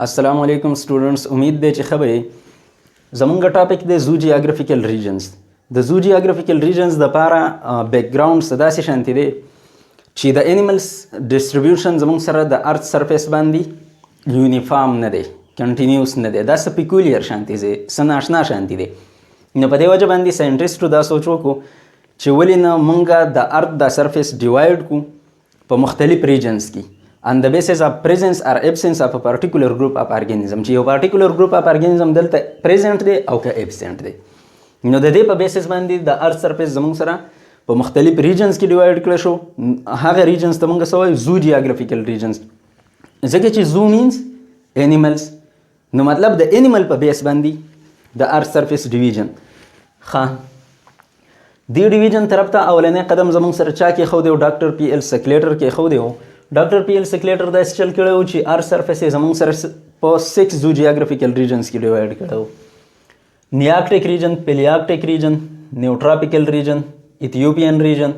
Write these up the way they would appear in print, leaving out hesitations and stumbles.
السلام علیکم سټوډنټس، امید دی چې ښه به یې. زمونږ ټاپک دی زو جیوګرافیکل ریجنز. د زو جیوګرافیکل ریجنز د پاره بیک ګراوند څه داسې شانتې دی چې د انیملز ډیسټریبیوشن زمونږ سره د ارث سرفیس باندې یونیفارم نه دی، کنټینیوس نه دی، دا څه پیکولیر شانتې دی، څه ناشنا شانتې دی. نو په دې وجه باندې ساینټیسټو دا سوچ وکړو چې ولې نه مونږه د ارث د سرفیس ډیوایډ کو په مختلف ریجنز کې on the basis of presence or absence of a particular group of organism، چې یو particular group of organism دلته present دی او که absent دی. نو د دې په بیسس باندې د ارث سرفیس زموږ سره په مختلف ریجنز کې ډیوایډ کړی شو. هغه ریجنز ته موږ څه وایو؟ زو جیوګرافیکل ریجنز، ځکه چې زو مینز انیملز. نو مطلب د انیمل په بیس باندې د ارث سرفیس ډیویژن. ښه، دی ډیویژن طرف ته اولنې قدم زموږ سره چا کېښودی و؟ ډاکټر پی ایل سکلیټر کېښودی و. ډاکټر پی ایل سکلیټر داسې چل کړی و چې ارث سرفیس یې زموږ سره په سکس زو جیوګرافیکل ریجنز کې ډیوایډ کړی و: نیارکټیک ریجن، پیلیارکټیک ریجن، نیوټراپیکل ریجن، ایتیوپین ریجن،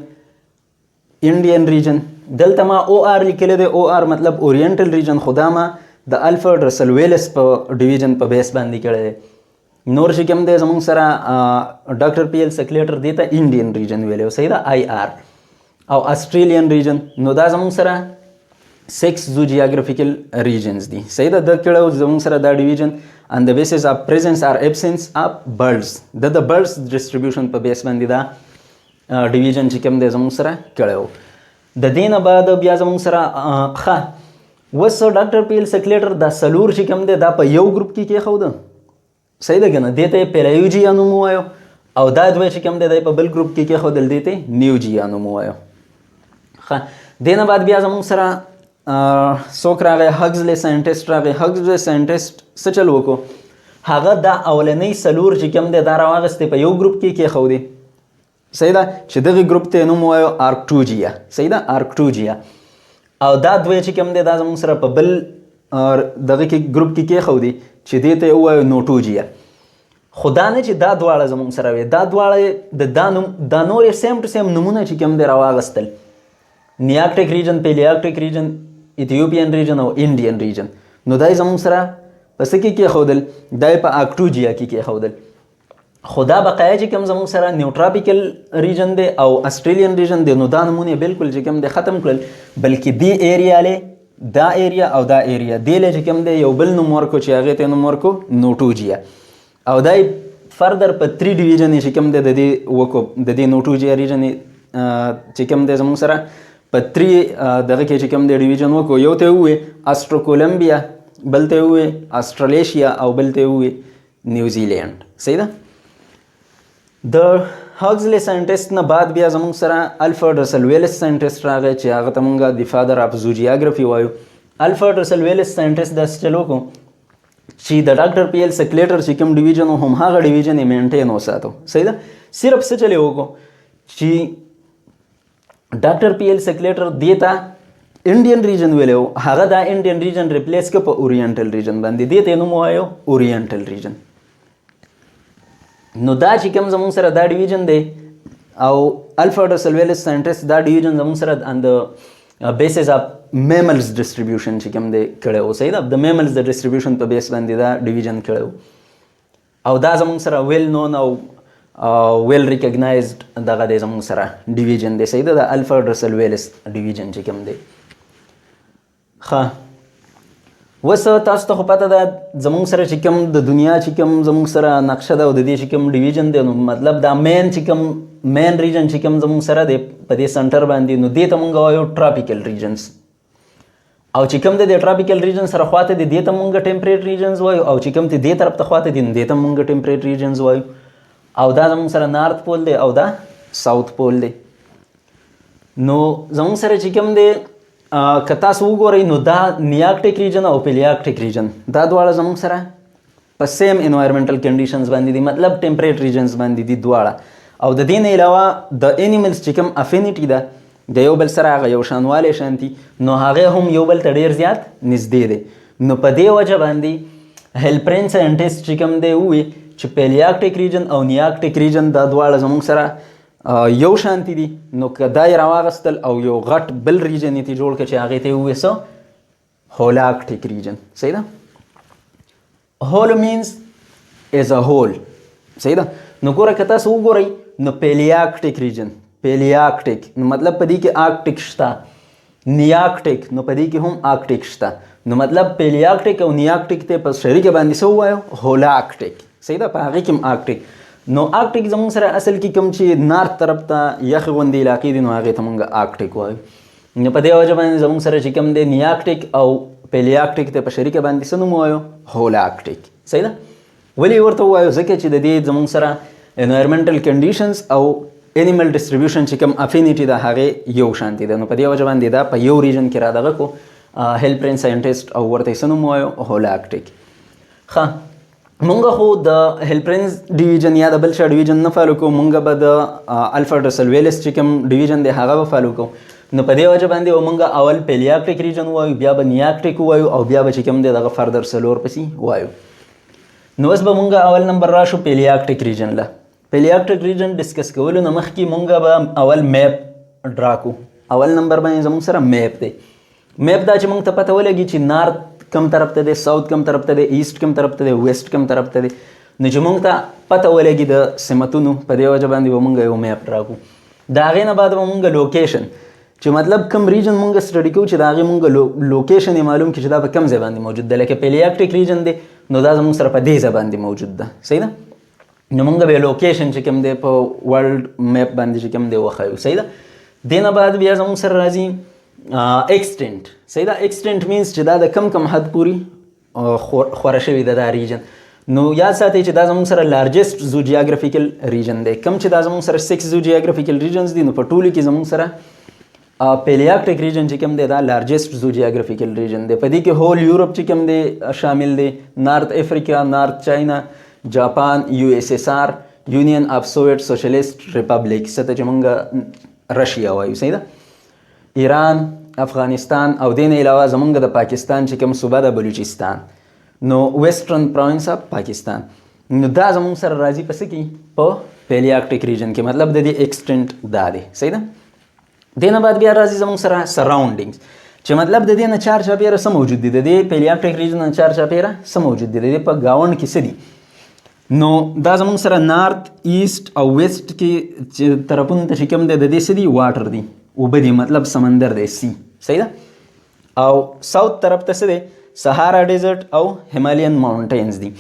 انډین ریجن. دلته ما او آر لیکلی دی، او آر مطلب اورینټل ریجن، خو دا ما د الفرډ رسل ویلس په ډیویژن په بیس باندې کړی دی. نور چې کوم دی زموږ سره ډاکټر پی ایل سکلیټر دی ته انډین ریجن ویلی و، صحیح ده، آی آر، او استریلین ریجن. نو دا زموږ سره سکس زو جیوګرافیکل ریجنز دي، صحیح ده. د کړو زموږ سره دا ډیویژن on the basis of presence or absence of birds، د birds distribution په بیس باندې دا ډیویژن چې کوم دی زموږ سره کړی و. د دې نه بعد بیا زموږ سره، ښه، اوس ډاکټر پی ایل سکلیټر دا څلور چې کوم دی دا په یو ګروپ کې کېښوده، صحیح ده که نه؟ دې ته یې پیلایوجیا نوم ووایو او دا دوه چې کوم دی دا یې په بل ګروپ کې کېښودل، دې ته نیوجیا نوم ووایو. ښه، دې نه بعد بیا زموږ سره څوک راغی؟ هګزلی ساینټیسټ راغی. هګزلی ساینټیسټ څه چل وکړو؟ هغه دا اولنۍ څلور چې کوم دی دا راواغستې، په یو ګروپ کې کېښودې، صحیح ده، چې دغه ګروپ ته نوم وایو آرکټوجیا، صحیح ده، آرکټوجیا. او دا دوی چې کوم دی دا زموږ سره په بل دغه کې ګروپ کې کېښودې چې دې ته یې ووایو نوټوجیا. خو دا نه چې دا دواړه زموږ سره وي، دا دواړه د دا نوم دا نور یې سیم ټو سیم نومونه چې کوم دی راواغستل: نیارکټیک ریجن، پیلیارکټیک ریجن، ایتیوپین ریجن او انډین ریجن. نو دا یې زموږ سره په څه کې کېښودل؟ دا یې په آکټوجیا کې کېښودل. خو دا بقایا چې کوم زموږ سره نیوټراپیکل ریجن دی او استریلین ریجن دی، نو دا نمونه بالکل چې کوم دی ختم کړل، بلکې دی ایریا له دا ایریا او دا ایریا دی له چې کوم دی یو بل نوم ورکو چې هغې ته نوم ورکو نوټوجیا. او دا فردر په 3 ډیویژن چې کوم دی د دې وکړو، د دې نوټوجیا ریجن چې کوم دی زموږ سره په 3 دغه کې چې کوم دی ډیویژن وکړو. یو ته ووی استروکولمبیا، بل ته ووی استرالیشیا او بل ته ووی نیوزیلینډ، صحیح ده. د هاګزلی ساینټیسټ نه بعد بیا زموږ سره الفرډ رسل ویلس ساینټیسټ راغی چې هغه ته مونږ د فادر اف زوجیاګرافي وایو. الفرډ رسل ویلس ساینټیسټ داسې چل وکړو چې د ډاکټر پی ایل سکلیټر چې کوم ډیویژن هم هغه ډیویژن یې مینټین وساتو، صحیح ده. صرف څه چل یې وکړو چې ډاکټر پی ایل سکلیټر دې ته انډین ریجن ویلی و، هغه دا انډین ریجن ریپلیس کړ په اورینټل ریجن باندې، دې ته یې نوم ووایو اورینټل ریجن. نو دا چې کوم زموږ سره دا ډیویژن دی او الفرډ رسل ویلس ساینټیسټ دا ډیویژن زموږ سره on the basis of mammals distribution چې کوم دی کړی و، صحیح ده، د میملز د ډیسټریبیوشن په بیس باندې دا ډیویژن کړی و. او دا زموږ سره ویل نون او ویل ریکګنایزډ دغه دی زموږ سره ډیویژن دی، صحیح ده، د الفرډ رسل ویلس ډیویژن چې کوم دی. ښه، اوس تاسو ته خو پته ده زموږ سره چې کوم د دنیا چې کوم زموږ سره نقشه ده او د دې چې کوم ډیویژن دی، نو مطلب دا مین چې کوم مین ریجن چې کوم زموږ سره دی په دې سنټر باندې، نو دې ته مونږ وایو ټراپیکل ریجنز. او چې کوم د دې ټراپیکل ریجن سره خواته دی دې ته مونږ ټیمپریټ ریجنز وایو، او چې کوم ته دې طرف ته خواته دی نو دې ته مونږ ټیمپریټ ریجنز وایو. او دا زموږ سره نارت پول دی او دا ساوت پول دی. نو زموږ سره چې کوم دی که تاسو وګورئ نو دا نیارکټیک ریجن او پیلیارکټیک ریجن دا دواړه زموږ سره په سیم انوایرمنټل کنډیشنز باندې دي، مطلب ټیمپریټ ریجنز باندې دي دواړه. او د دې نه علاوه د انیملز چې کوم افینیټي ده د یو بل سره هغه یو شانوالی شانتي، نو هغه هم یو بل ته ډیر زیات نږدې دی. نو په دې وجه باندې هیلپرین ساینټیسټ چې کوم دی ووی چې پیلیارکټیک ریجن او نیارکټیک ریجن دا دواړه زموږ سره یو شانتي دي. نو که دا یې راواغستل او یو غټ بل ریجن یې ترې جوړ کړ چې هغې ته یې ووایي څه؟ هولاکټیک ریجن، صحیح ده. Holo means as a whole، صحیح ده. نو ګوره، که تاسو وګورئ نو Palearctic region، Palearctic نو مطلب په دې کې آرکټیک شته، نیارکټیک نو په دې کې هم آرکټیک شته. نو مطلب Palearctic او Nearctic ته په شریکه باندې څه ووایو؟ Holarctic، صحیح ده. په هغې کې هم آرکټیک. نو آرکټیک زموږ سره اصل کې کوم چې north طرف ته یخ غوندې علاقې دي، نو هغې ته مونږ آرکټیک وایو. نو په دې وجه باندې زموږ سره چې کوم دی، Nearctic او Palearctic ته په شریکه باندې څه نوم وایو؟ Holarctic، صحیح ده. ولې ورته ووایو؟ ځکه چې د دې زموږ سره environmental conditions او animal distribution چې کوم affinity ده، هغې یو شانتي ده. نو په دې وجه باندې دا په یو region کې را دغه کو هیلپرین scientist او ورته یې څه نوم وایو؟ Holarctic. ښه، مونږ خو د Halperin's division یا د بل چا division نه follow کوو، مونږ به د الفرډ رسل ویلس چې کوم division دی، هغه به follow کوو. نو په دې وجه باندې به مونږ اول Palearctic region وایو، بیا به Nearctic وایو او بیا به چې کوم دی دغه further څلور پسې وایو. نو اوس به مونږ اول نمبر راشو Palearctic region له. Palearctic region discuss کولو نه مخکې مونږ به اول map draw کو. اول نمبر باندې زموږ سره map دی. Map دا چې مونږ ته پته ولګي چې north کم طرف ته دی، south کم طرف ته دی، east کم طرف ته دی، west کم طرف ته دی. نو چې مونږ ته پته ولګي د سمتونو، په دې وجه باندې به مونږ یو map draw کو. د هغې نه بعد به مونږ location، چې مطلب کم region مونږ study کوو، چې د هغې مونږ location یې معلوم کړي چې دا په کم ځای باندې موجود دی. لکه Palearctic region دی، نو دا زموږ سره په دې ځای باندې موجود ده، صحیح ده. نو مونږ به location چې کوم دی په world map باندې چې کوم دی وښیو، صحیح ده. دې نه بعد بیا زموږ سره راځي extent، صحیح ده. Extent means چې دا د کم کم حد پوري خوره شوې ده دا region. نو یاد ساتئ چې دا زموږ سره largest zoogeographical region دی. کم چې دا زموږ سره 6 zoogeographical regions دي، نو په ټولو کې زموږ سره Palearctic region چې کوم دی، دا largest zoogeographical region دی. په دې کې whole Europe چې کوم دی شامل دی، North Africa، North China، Japan، USSR، Union of Soviet Socialist Republic، څه ته چې مونږ رشیا وایو، صحیح ده، ایران، افغانستان او دې نه علاوه زمونږ د پاکستان چې کوم صوبه ده بلوچستان، نو Western Province of Pakistan. نو دا زمونږ سره راځي په څه کې؟ په Palearctic region کې. مطلب د دې extent دا دی، صحیح ده. دې نه بعد بیا راځي زمونږ سره surroundings، چې مطلب د دې نه چار چاپیره څه موجود دي، د دې Palearctic region نه چار چاپیره څه موجود دي، د دې په ګاونډ کې څه دي. نو دا زمونږ سره north، east او west کې چې طرفونو ته چې کوم دی، د دې څه دي؟ Water دي، اوبه دي، مطلب سمندر دی، sea، صحیح ده. او south طرف ته څه دی؟ Sahara Desert او Himalayan Mountains دي.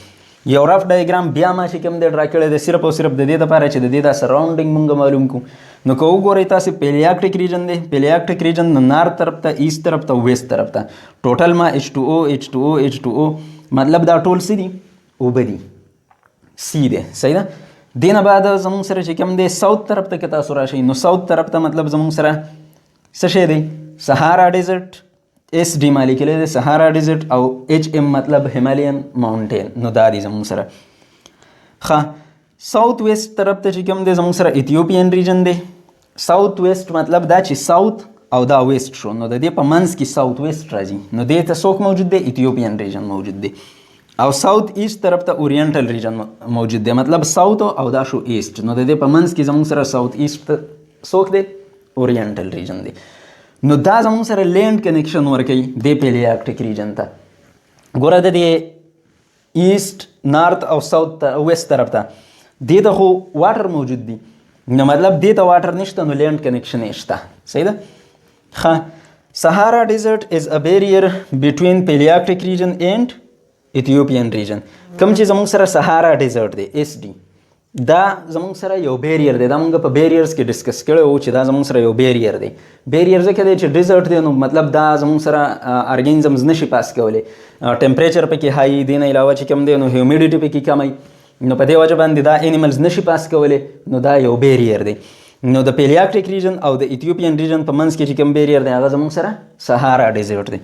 یو rough diagram بیا ما چې کوم دی draw کړی دی، صرف او صرف د دې لپاره چې د دې دا surrounding مونږ معلوم کو. نو که وګورئ تاسو، Palearctic region دی. Palearctic region نو north طرف ته، east طرف ته، west طرف ته total ما H2O، H2O، H2O، مطلب دا ټول څه دي؟ اوبه دي، sea دی، صحیح ده. دې نه بعد زموږ سره چې کوم دی، south طرف ته که تاسو راشئ، نو south طرف ته مطلب زموږ سره څه شی دی؟ Sahara Desert. SD ما لیکلی دی Sahara Desert او HM مطلب Himalayan Mountain. نو دا دی زموږ سره. ښه، south west طرف ته چې کوم دی، زموږ سره Ethiopian region دی. South west مطلب دا چې south او دا west شو، نو د دې په منځ کې south west راځي. نو دې ته څوک موجود دی؟ Ethiopian region موجود دی. او south east طرف ته Oriental region موجود دی. مطلب south او دا شو east، نو د دې په منځ کې زموږ سره south east څوک دی؟ Oriental region دی. نو دا زموږ سره land connection ورکوي د Palearctic region ته. ګوره، د دې east، north او south ته، west طرف ته، دې ته خو water موجود دی. نو مطلب دې ته water نشته، نو land connection یې شته، صحیح ده. ښه، Sahara Desert is a barrier between Palearctic region and Ethiopian region. کوم چې زموږ سره Sahara Desert دی، SD، دا زموږ سره یو barrier دی. دا موږ په barriers کې discuss کړی وو چې دا زموږ سره یو barrier دی. Barrier ځکه دی چې desert دی، نو مطلب دا زموږ سره organisms نشي pass کولی. Temperature پکې high دی، نه علاوه چې کوم دی نو humidity پکې کمه، نو په دې وجه باندې دا animals نشي pass کولی. نو دا یو barrier دی. نو د Palearctic region او د Ethiopian region په منځ کې چې کوم barrier دی، هغه زموږ سره Sahara Desert دی.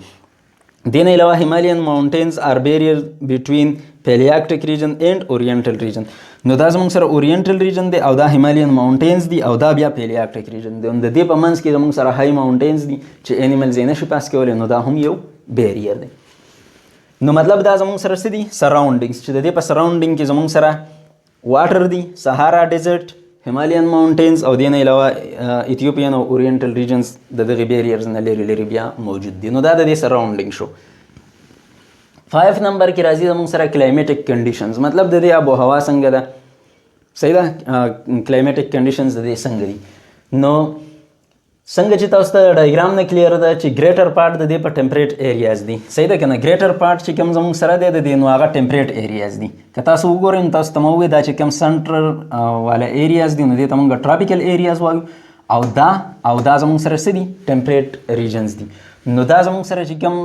دې نه علاوه Himalayan Mountains are barrier between Palearctic region and Oriental region. نو دا زموږ سره Oriental region دی او دا Himalayan Mountains دي او دا بیا Palearctic region دی. نو د دې په منځ کې زموږ سره high mountains دي چې animals یې نشي pass کولی، نو دا هم یو barrier دی. نو مطلب دا زموږ سره څه دي؟ Surroundings، چې د دې په surrounding کې زموږ سره water دي، Sahara Desert، Himalayan Mountains او دې نه علاوه Ethiopian او Oriental regions د دغه barriers نه لرې لرې بیا موجود دي. نو دا د دې surrounding شو. 5 نمبر کې راځي زموږ سره climatic conditions، مطلب د دې آب و هوا څنګه ده، صحیح ده؟ climatic conditions د دې څنګه دي؟ نو څنګه چې تاسو ته diagram نه clear ده چې greater part د دې په temperate areas دي، صحیح ده کنه؟ greater part چې کوم زموږ سره دی د دې، نو هغه temperate areas دي. که تاسو وګورئ نو تاسو ته مو ووایي دا چې کوم center والا areas دي، نو دې ته موږ tropical areas وایو، او دا زموږ سره څه دي؟ temperate regions دي. نو دا زموږ سره چې کوم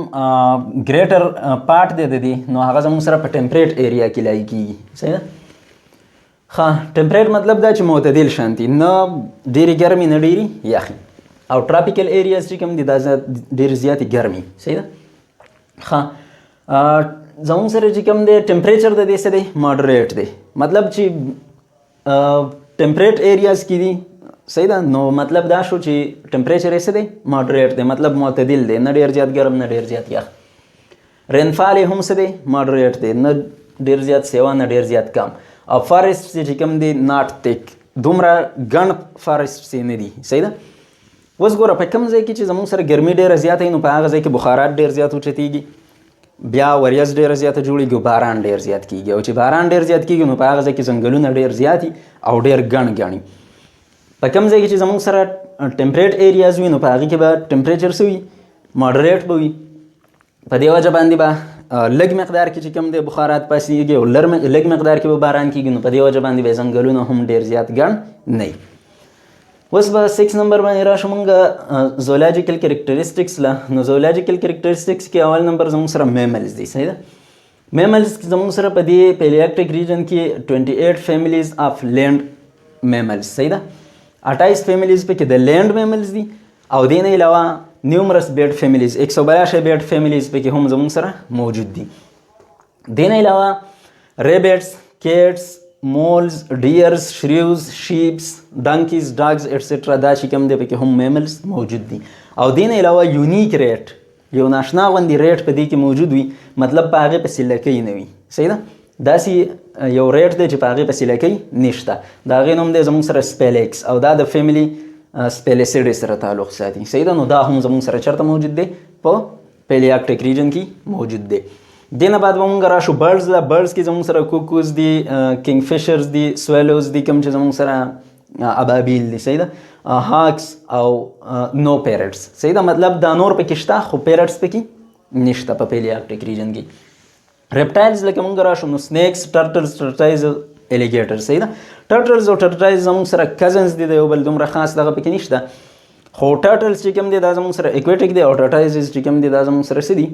greater part دی د دې، نو هغه زموږ سره په temperate area کې lie کیږي، صحیح ده؟ ښه، temperate مطلب دا چې معتدل شانتي، نه ډېرې ګرمي نه ډېرې یخي، او tropical areas چې کوم دي دا ډېر زیاتې ګرمي، صحیح ده؟ ښه، زموږ سره چې کوم دی temperature د دې څه دی؟ moderate دی. مطلب چې temperate areas کې دي، صحیح ده؟ نو مطلب دا شو چې temperature یې څه دی؟ moderate دی، مطلب معتدل دی، نه ډېر زیات ګرم نه ډېر زیات یخ. rainfall یې هم څه دی؟ moderate دی، نه ډېر زیات سیوا نه ډېر زیات کم. او forest چې کوم دی not thick، دومره ګڼ forest یې نه دي، صحیح ده؟ اوس ګوره، په کوم ځای کې چې زموږ سره ګرمي ډېره زیاته وي، نو په هغه ځای کې بخارات ډېر زیات اوچتېږي، بیا وریځ ډېره زیاته جوړېږي او باران ډېر زیات کېږي، او چې باران ډېر زیات کېږي نو په هغه ځای کې ځنګلونه ډېر زیات او ډېر ګڼ ګڼي. په کوم ځای کې چې زموږ سره temperate areas وي، نو په هغې کې به temperature څه وي؟ moderate به وي. په دې وجه باندې به لږ مقدار کې چې کوم دی بخارات پاسېږي او لږ مقدار کې به باران کېږي، نو په دې وجه باندې به ځنګلونه هم ډېر زیات ګڼ نه وي. اوس به 6 نمبر باندې راشو مونږ zoological characteristics له. نو zoological characteristics کې اول نمبر زموږ سره mammals دي، صحیح ده؟ mammals زموږ سره په دې Palearctic region کې 28 families of land mammals، صحیح ده؟ 28 families پکې د land mammals دي، او دې نه علاوه numerous bird families، 182 bird families پکې هم زموږ سره موجود دي. دې نه علاوه rabbits، cats، moles، deers، shrews، sheeps، donkeys، dogs etcetera، دا چې کوم دی پکې هم mammals موجود دي. او دې نه علاوه unique rat، یو ناشنا غوندې rat په دې کې موجود وي، مطلب په هغې پسې لکۍ نه وي، صحیح ده؟ داسې یو rat دی چې په هغې پسې لکۍ نشته، د هغې نوم دی زموږ سره Spalax، او دا د family Spalacidae سره تعلق ساتي، صحیح ده؟ نو دا هم زموږ سره چېرته موجود دی؟ په Palearctic region کې موجود دی. دې نه بعد به مونږ راشو birds له. birds کې زموږ سره cuckoos دي، kingfishers دي، swallows دي، کوم چې زموږ سره ابابیل دي، صحیح ده؟ hawks او no parrots، صحیح ده؟ مطلب دا نور پکې شته خو parrots پکې نشته په Palearctic region کې. reptiles لکه مونږ راشو نو snakes، turtles، tortoise، alligator، صحیح ده؟ turtles او tortoise زموږ سره cousins دي د یو بل، دومره خاص دغه پکې نشته، خو turtles چې کوم دي دا زموږ سره aquatic دي، او tortoises چې کوم دي دا زموږ سره څه دي؟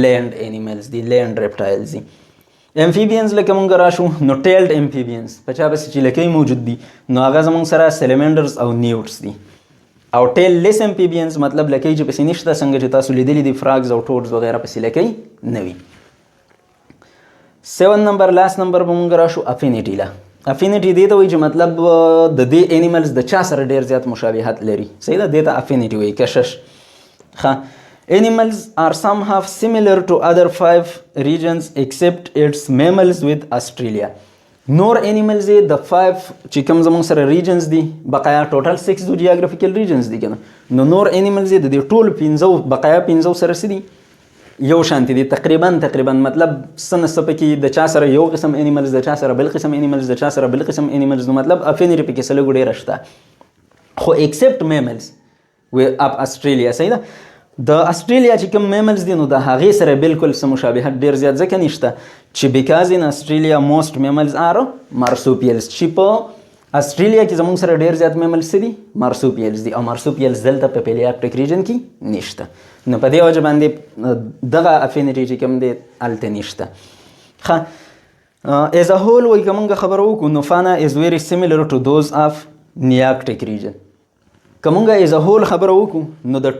land animals دي، land reptiles دي. amphibians لکه مونږ راشو نو tailed amphibians، په چا پسې چې لکۍ موجود دي، نو هغه زموږ سره salamanders او newts دي، او tailless amphibians، مطلب لکۍ چې پسې نشته، څنګه چې تاسو لیدلي دي frogs او toads وغیره پسې لکۍ نه وي. 7 number، last number به مونږ راشو affinity له. affinity دې ته وایي چې مطلب د دې animals د چا سره ډیر زیات مشابهت لري، صحیح ده؟ دې ته affinity وایي، کشش. ښه، Animals are somehow similar to other five regions except its mammals with Australia. نور animals یې د 5 چې کوم زموږ سره regions دي، بقایا total 6 zoogeographical regions دي کنه، نو نور animals یې د دې ټول پنځو، بقایا پنځو سره څه دي؟ یو شانتي دي تقریبا. مطلب څه نه څه پکې د چا سره یو قسم animals، د چا سره بل قسم animals، د چا سره بل قسم animals، نو مطلب affinity پکې څه لږ ډېره شته، خو except mammals of Australia، صحیح ده؟ د استرالیا چې کوم mammals دي، نو د هغې سره بالکل څه مشابهت ډیر زیات ځکه نشته چې because in Australia most mammals are marsupials، چې په استرالیا کې زموږ سره ډیر زیات mammals څه دي؟ marsupials دي، او marsupials دلته په Palearctic region کې نشته، نو په دې وجه باندې دغه affinity چې کوم دی هلته نشته. ښه، as a whole وایي که مونږ خبره وکړو نو fauna is very similar to those of Nearctic region. که مونږ as a whole خبره وکړو نو د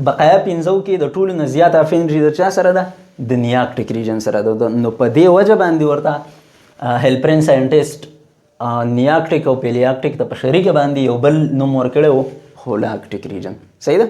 بقایا پنځو کې د ټولو نه زیاته affinity د چا سره ده؟ د Nearctic region سره ده. نو په دې وجه باندې ورته Halperin scientist Nearctic او Palearctic ته په شریکه باندې یو بل نوم ورکړی و، Holarctic region، صحیح ده؟